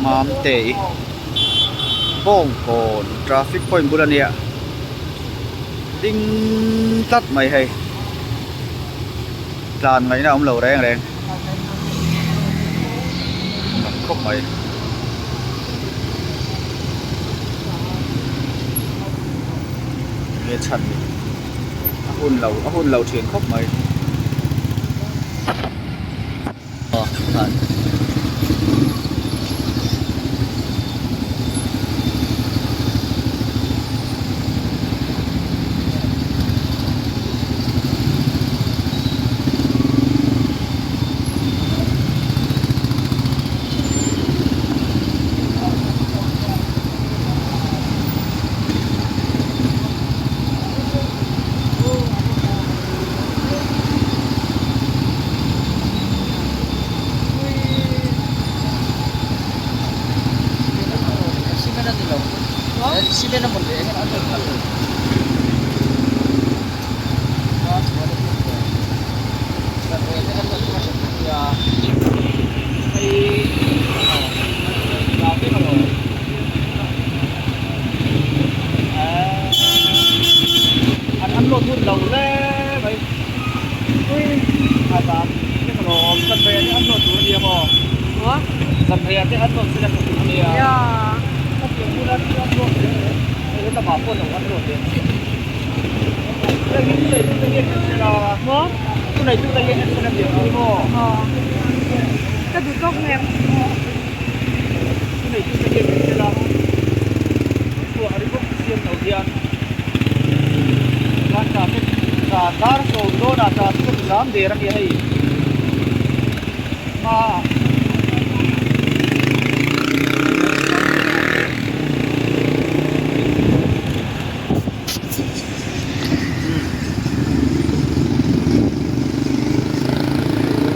Mamtei Bawngkawn traffic point bul a nia ding tlat mai hei tlan ngaihna a awm lo reng reng mak khawp mai. Nge chhan ni a hun lo a hun lo thin khawp mai.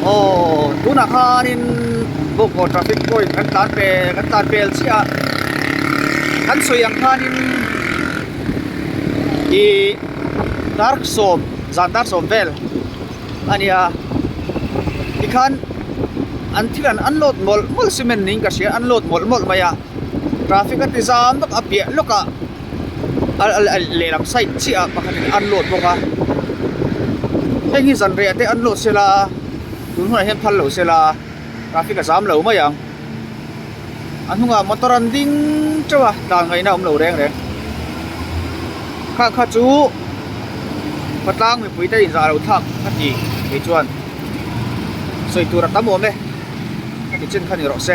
Aw tunah khanin Bawngkawn traffic point kan tlan pel kan tlan pel chiah a kan sawi ang khanin ih dar sawm zan dar sawm vel a nia tikhan an thil an unload mawlh mawlh cement niin ka hria unload mawlh mawlh mai a traffic a ti zam vak a piah lawk ah lehlam side chiah ah pakhat in unload bawk a heng hi zanriah te unload sela tun hunah hian phal lo sela traffic a zam lo mai ang a hnungah motor an ding teuh a tlan ngaihna a awm lo reng reng kha kha chu khawtlang mipui te inzah loh thlak ka ti kei chuan sawi tur a tam awm e. Heti chin kha ni rawh se.